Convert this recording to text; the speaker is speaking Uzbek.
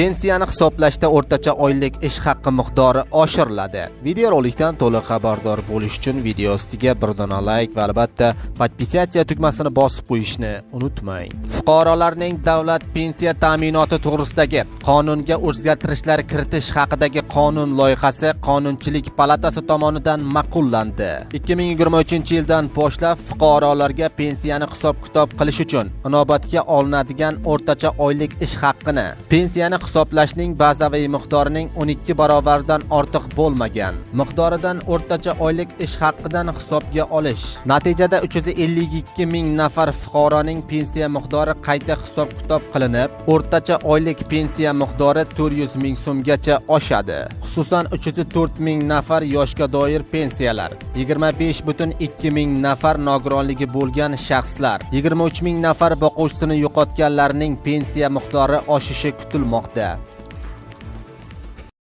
Pensiyani hisoblashda o'rtacha oylik ish haqqi miqdori oshiriladi. Videorolikdan to'liq xabardor bo'lish uchun video ostiga bir dona layk va albatta podpisatsiya tugmasini bosib qo'yishni unutmang. Fuqarolarning davlat pensiya ta'minoti to'g'risidagi qonunga o'zgartirishlar kiritish haqidagi qonun loyihasi Qonunchilik palatasi tomonidan ma'qullandi. 2023-yildan boshlab fuqarolarga pensiyani hisob-kitob qilish uchun inobatga olinadigan o'rtacha oylik ish haqqini pensiyani hisoblashning bazaviy miqdorining 12 barobardan ortiq bo'lmagan miqdoridan o'rtacha oylik ish haqqidan hisobga olish. Natijada 352 ming nafar fuqaroning pensiya miqdori qayta hisob-kitob qilinib, o'rtacha oylik pensiya miqdori 400 ming so'mgacha oshadi. Xususan, 304 ming nafar yoshga doir pensiyalar, 25,2 ming nafar nogironligi bo'lgan shaxslar, 23 ming nafar boquvchisini yo'qotganlarning pensiya miqdori oshishi kutilmoqda.